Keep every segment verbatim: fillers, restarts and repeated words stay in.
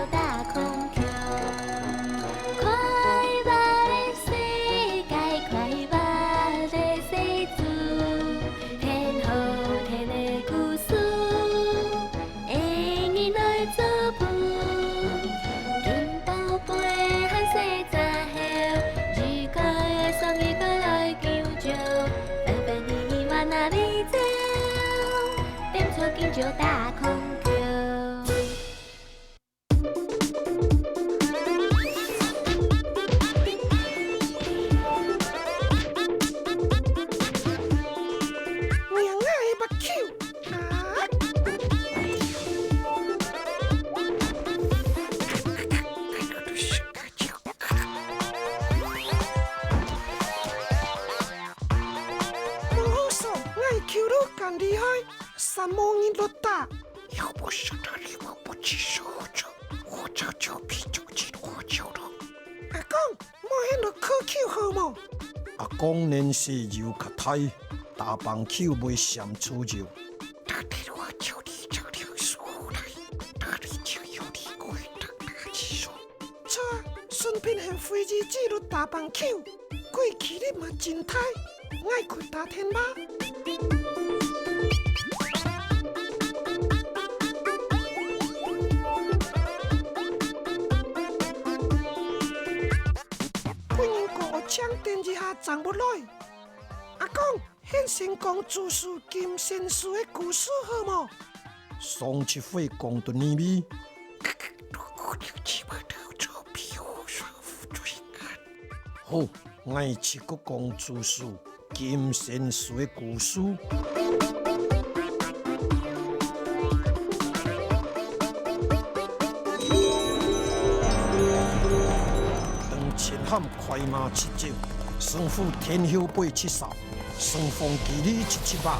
打空空。快活个世界，快活个世界，天好天个故事，个人來做伴。金寶貝和細隻猴，如果送你過來九州，分分你你往哪位走，踮錯金州打空空。 娘啊，个目睭！啊！無好爽，𠊎个睭路恁厲害，煞無人落打。 阿公，莫歇落睏球好無？阿公年歲又較大，打棒球會閃出油。 著啊，順便還費力子落打棒球，佢氣力嘛真大，𠊎去打電話。分人講，𠊎請等一下正會來。阿公， 現先講主事金仙師个故事好無？上一回講到哪位？好，𠊎就過講主事金仙師个故事。當前喊快馬疾走，勝負天后杯疾掃。 雙方距離七七八。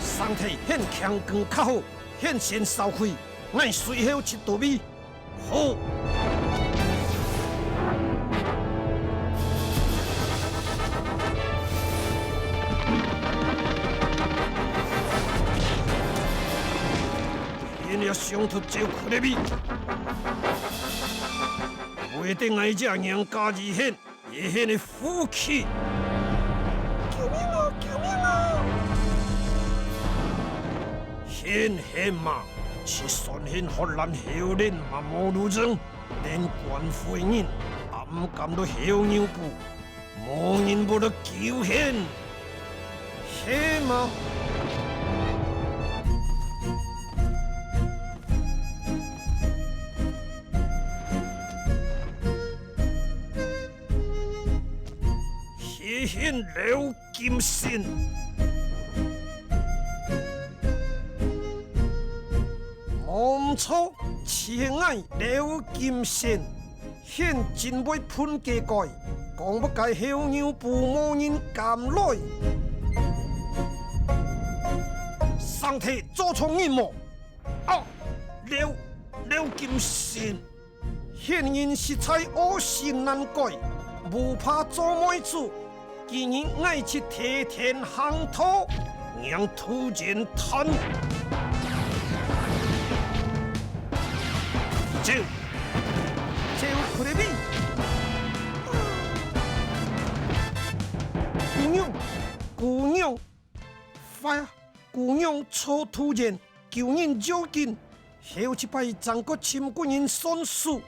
上體現強光較好，現先掃開，𠊎隨後就到位。好。現在想出招可得比。 為得𠊎這娘家兒現，兒現个福氣。救命哦！救命哦！現現嘛，就算現荷蘭後人嘛無路證，連官府人也毋敢落後牛步。 無人會得救現，係無？係現劉金仙。無毋著，就係𠊎劉金仙。 現真會歕雞蓋，講不該後牛步無人敢來。上體做錯人無？啊，劉，劉金仙，現人實在惡性難改，無怕做妹子， 今日𠊎就替天行道，讓土賤斷。走，走，快點！姑娘，姑娘，快啊！姑娘做土賤，救人要緊， 後一擺正過尋個人算數。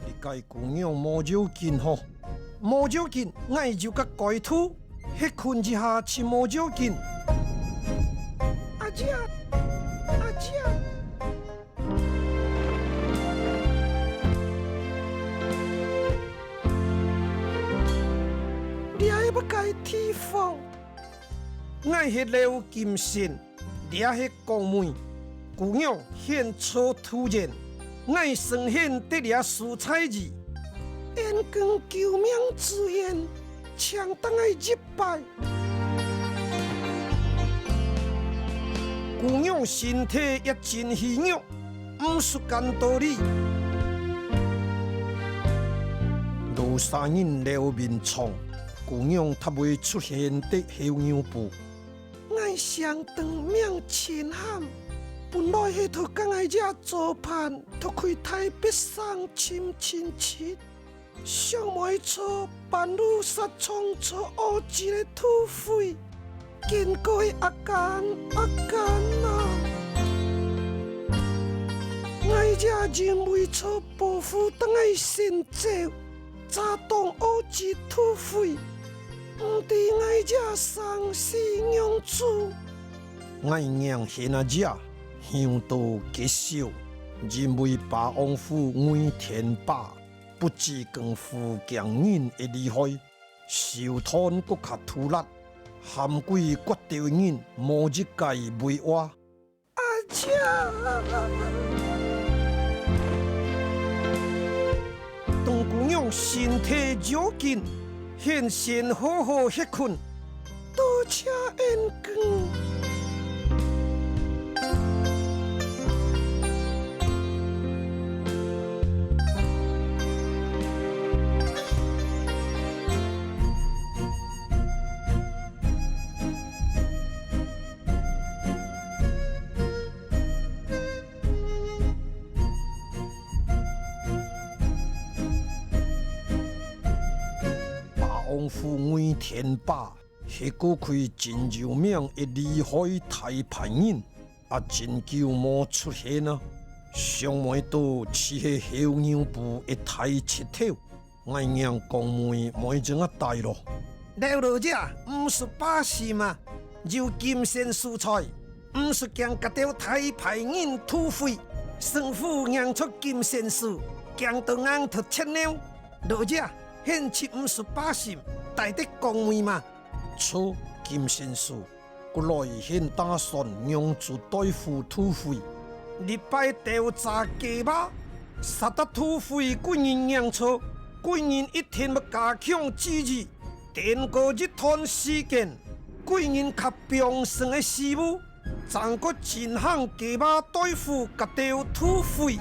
你該姑娘無要緊吼，無要緊，𠊎有個改途，歇睏一下就無要緊。阿姐，阿姐。 這係麼个地方？ ，𠊎係劉金仙，這係光妹。姑娘，現坐肚前，𠊎承獻得這書差字。恩公救命之恩，請得𠊎一拜。姑娘身體也真虛弱， 毋識講道理。羅舍人劉文昌，姑娘特為出現在候牛埔。𠊎姓鄧名清喊，本來係討佮𠊎姐做伴，討去大別省尋親戚。 想毋著半路煞撞著烏雞个土匪，見過阿干，阿干啊！𠊎姐因為著報復等𠊎先走，詐當烏雞土匪，毋知𠊎姐生死仰子。𠊎娘現阿姐，向到結壽，因為霸王府魏天霸 不知光復驚人个厲害，手段閣較毒辣，喊鬼骨頭人無一个會活。阿姐！當姑娘身體較緊， 現先好好歇睏。多謝恩公。霸王府魏天霸係過去真有名个厲害大歹人，啊，真久無出現啊！想毋著就係候牛埔个大賊頭。 𠊎娘光妹妹正啊大咯。劉老姐，毋使擔心啊，有金仙書在，毋使驚該兜大歹人土匪，師傅仰著金仙書，驚到硬脫切尿。老姐，現在毋使擔心，帶得光妹嘛。著，金仙書。 過來現打算仰子對付土匪。這擺調查雞嫲，殺忒土匪歸人仰著，歸人一定會加強注意。等過一段時間，歸人較放心个時務，正過進行雞嫲對付該兜土匪。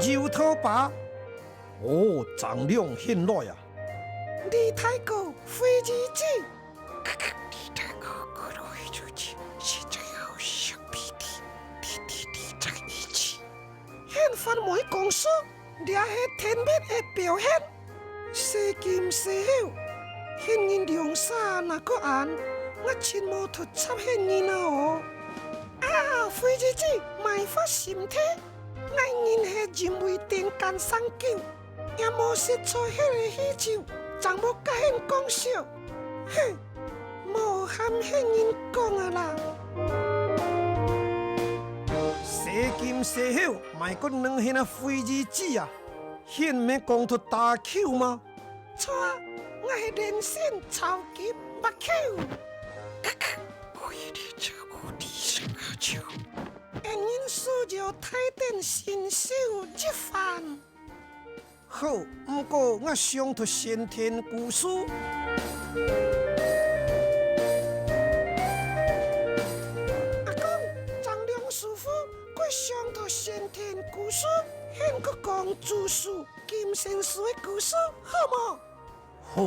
油頭爸。哦，張良兄來啊！李大哥，費二姐。 現發妹講說，這係天滅个表現。細金細口，現人兩儕若過恁，𠊎盡無圖插現人啊哦！啊，費二姐，莫發心地，𠊎人係因為等間生久， 也無食著歇个喜酒，正無佮現講笑。哼，無喊現人講啊啦！細金細口，莫過兩現啊費二姐啊，現毋係講圖打球嗎？著啊，𠊎係連線超級目球。恁樣需要大膽新手一番。 好，毋過𠊎想讀先天古書。阿公，張良師傅，𠊎想讀先天古書，現過講主書金仙書个故事，好無？ 好。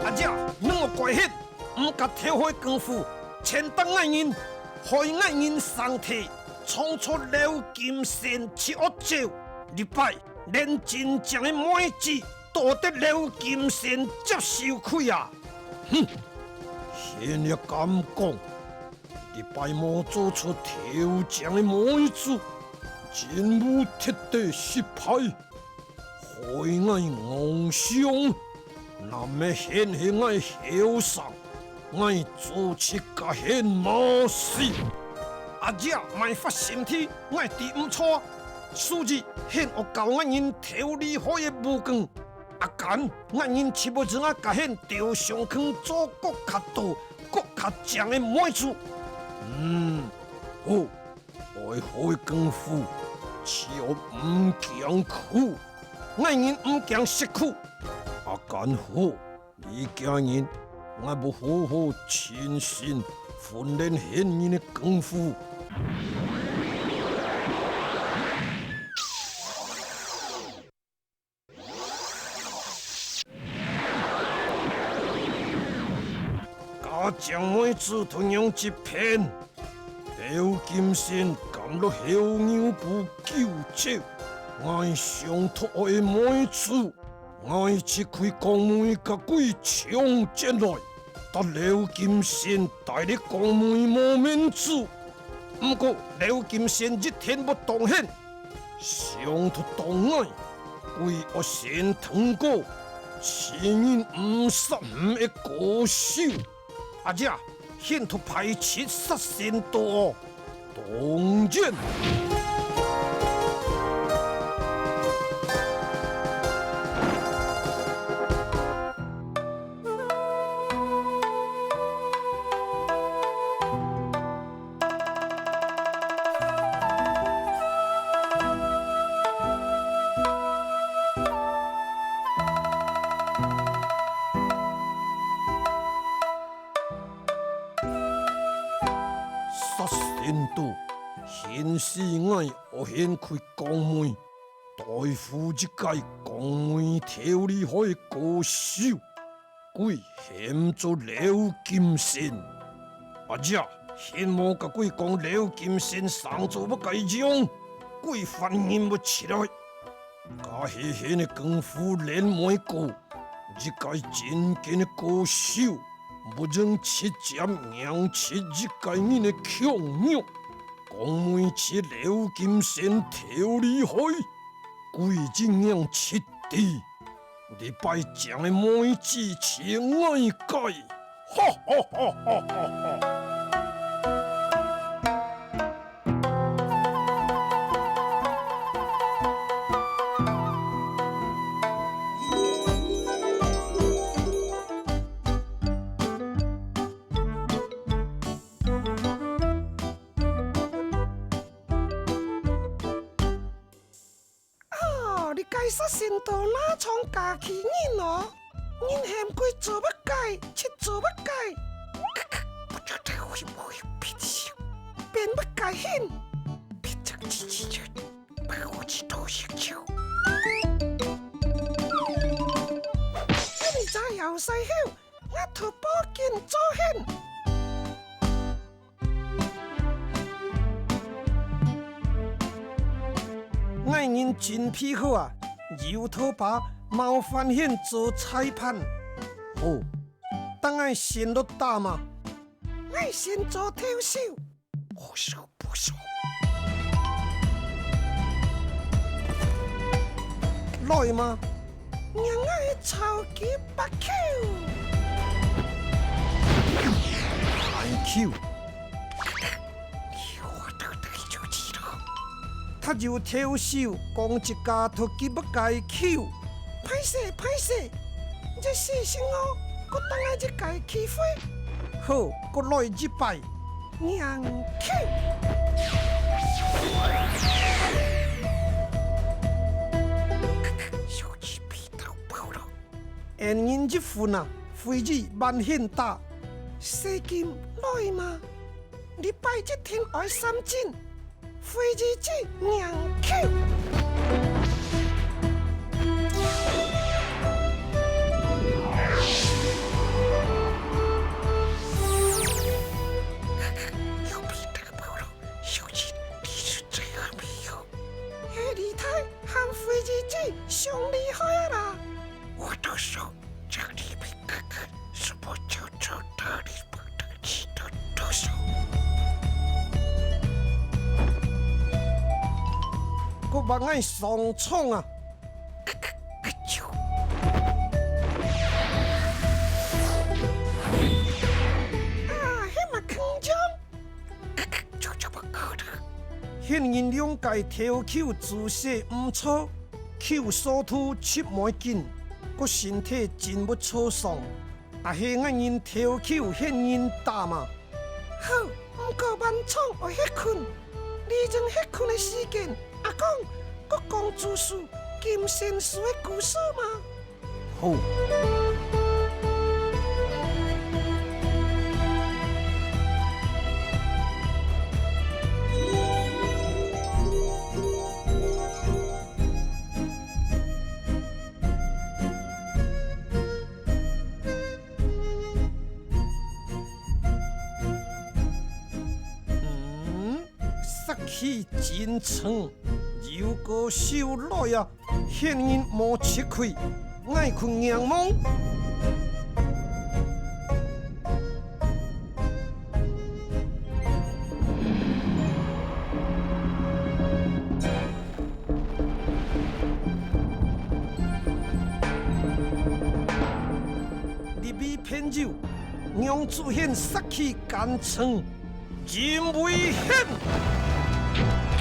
阿姐，你莫怪歇，毋敢偷開功夫，全當𠊎人。害𠊎人生地，創造劉金仙去惡走，這擺連真正个妹子都得劉金仙接受去啊！哼，現在敢講，這擺無做出頭前个妹子，真有值得失敗。 害𠊎戇相，若毋係現係𠊎後生，𠊎早就甲現馬死。阿姐，莫發心地，𠊎知毋著，所以現惡教𠊎人頭裡開个武功。阿敢，𠊎人就愛自家甲現調上去做閣較多、閣較靚个妹子。嗯，好。 愛害功夫，只要毋驚苦，𠊎人毋驚食苦。阿敢好，你家人，𠊎會好好盡心訓練現人个功夫。 家將妹子同樣一片，劉金仙敢落後牛步救走，𠊎想討愛妹子，𠊎就去講妹甲佢搶轉來，搭劉金仙帶入講妹無面子。 毋過劉金仙一定會當現，想討當𠊎，佢愛先通過，死人毋殺毋會過手。阿姐，現討排七殺仙刀哦，當然。 殺仙刀，現時𠊎愛先去講妹，對付一个講妹頭裡開高手。 佢喊做劉金仙。阿姐，現無甲佢講劉金仙生做麼个樣，佢反應毋出來。假使現个功夫練毋過，一个真正个高手，毋能直接贏出一个人个強弱。講妹就劉金仙頭裡開， 佢一樣絕對，這擺正个妹子就𠊎个，哈哈哈哈哈哈！ 哦，你个殺仙刀哪像家己人哦？人喊佢做麼个，就做麼个。變麼个形？變成機器人，把我去偷笑笑。你這搖晒後，我偷報警做現。 𠊎人準備好啊，有拖把、毛番現做裁判。好，等𠊎先落打嘛。𠊎先做投手。好手，好手。來嘛。 讓𠊎个超級白球！大球！你活到底就知咯。他有投手，講一下投幾百个球。歹勢，歹勢，這死性哦，過等下一个機會。好，過來一擺。 贏球。小雞皮都爆了。恩人一分啊，飛機慢現打。細金來嘛，你擺一定愛三振，飛機只贏球。把𠊎上床啊！啊，係麼个樣？ 現今兩个頭球姿勢毋著，球速度七倍緊，个身體真會著傷。啊係𠊎人頭球現人打嘛。好，毋過晚上愛歇睏，利用歇睏个時間，阿公，過講主樹、金仙樹个故事嘛。 好。嗯，殺氣真重，有个手來啊！ 現人無吃虧，𠊎去仰望。這位朋友，仰子現殺氣敢重， 真危險！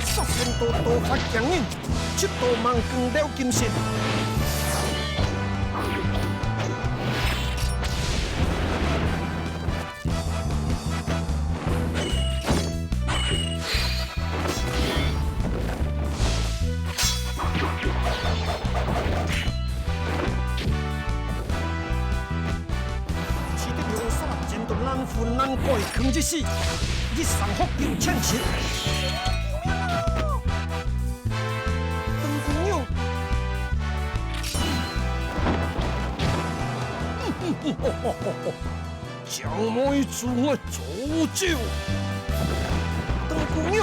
殺仙刀刀法驚人，七刀猛攻了金身。只得用殺，戰鬥難分難改， 今日死，一生福有千千。燈姑娘，將妹子我做酒。燈姑娘，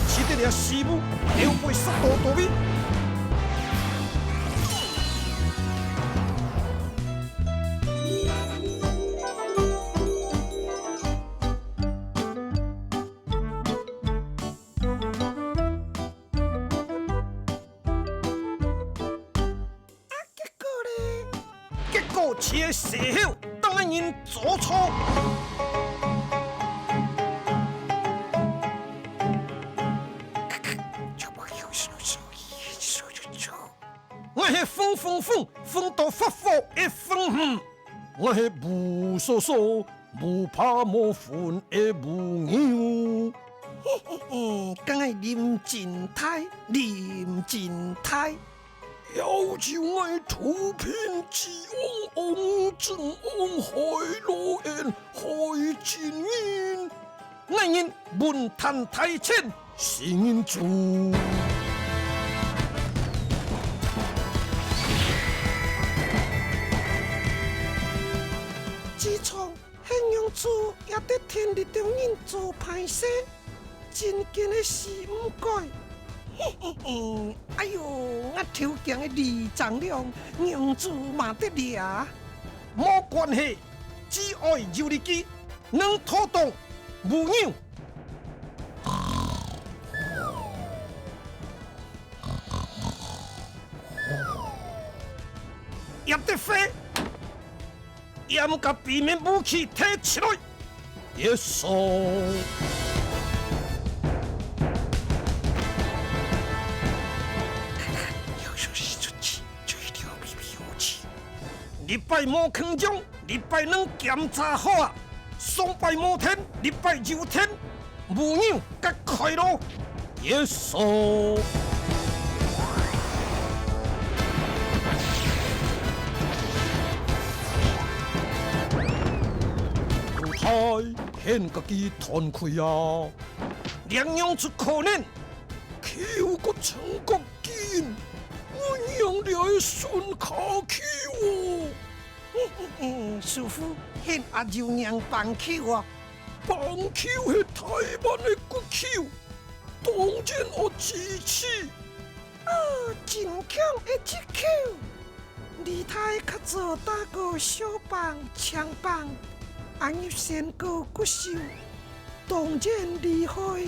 只得這死物，了背殺到到尾。 啊，結果咧？結果就係死後，當个人做錯。𠊎係風風風，風到發火个風雨。𠊎係無所所， 無怕無份个母牛。嘿嘿嘿，講个林真大，林真大。要求𠊎土平之王，王正王海洛恩海真人。𠊎人文壇大千， 新人組。自從係仰子也得天理中人做歹事，真經个死毋改。嘿嘿嘿，哎喲，𠊎頭頸个利丈量，仰子嘛得了。無關係，只愛有力氣，能拖動母牛。 也得飛，也毋甲秘密武器提出來。Yes sir。這擺無空中，這擺能檢查好啊！上擺無天，這擺有天，母牛甲開路。Yes sir。老弟，現家己斷氣啊！這仰子可能？球个程國 緊，𠊎仰這个孫跤球哦。嘿嘿嘿，師傅，現阿舅仰棒球啊？棒球係台灣个國球，當然愛支持。哦，真強个一球！你大較早打過小棒、青棒，阿入選過國手，當然厲害。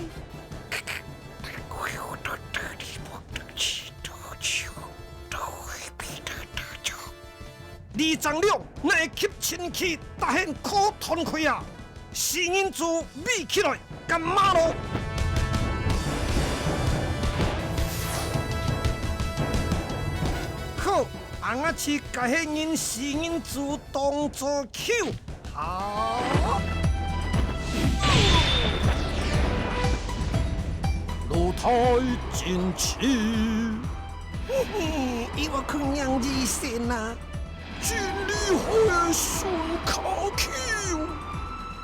里長了，哪會吸清氣，大漢可斷氣啊！四人組，比起來，敢罵咯？好， 紅阿七甲遐人四人組當做球。好。老弟真氣。嘿嘿，依我看贏二線啊。真厲害个孫家球。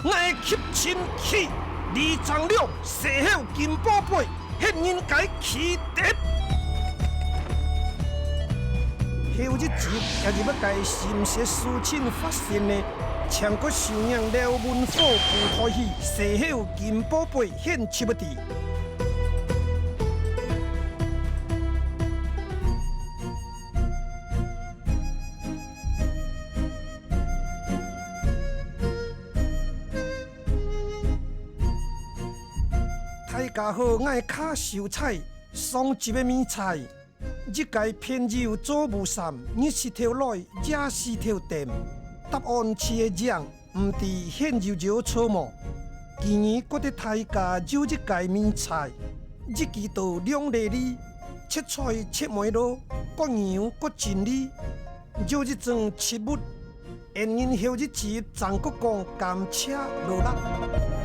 𠊎吸清氣，里長了，西口金寶貝，歇人該起跌。後一集也係欲該心血事情發生呢，請各收看廖文火舞台戲《西口金寶貝》現集个。 大家好，𠊎係卡秀才，上集个謎猜，一个朋友做雨傘，日時頭來，夜時頭等，答案就係贏，毋知現有有錯無？今日過得大家有一个謎猜，一支刀兩粒利，切菜切梅羅，割牛割真理。 有一種植物，𫣆人後一集正過講甘蔗羅勒。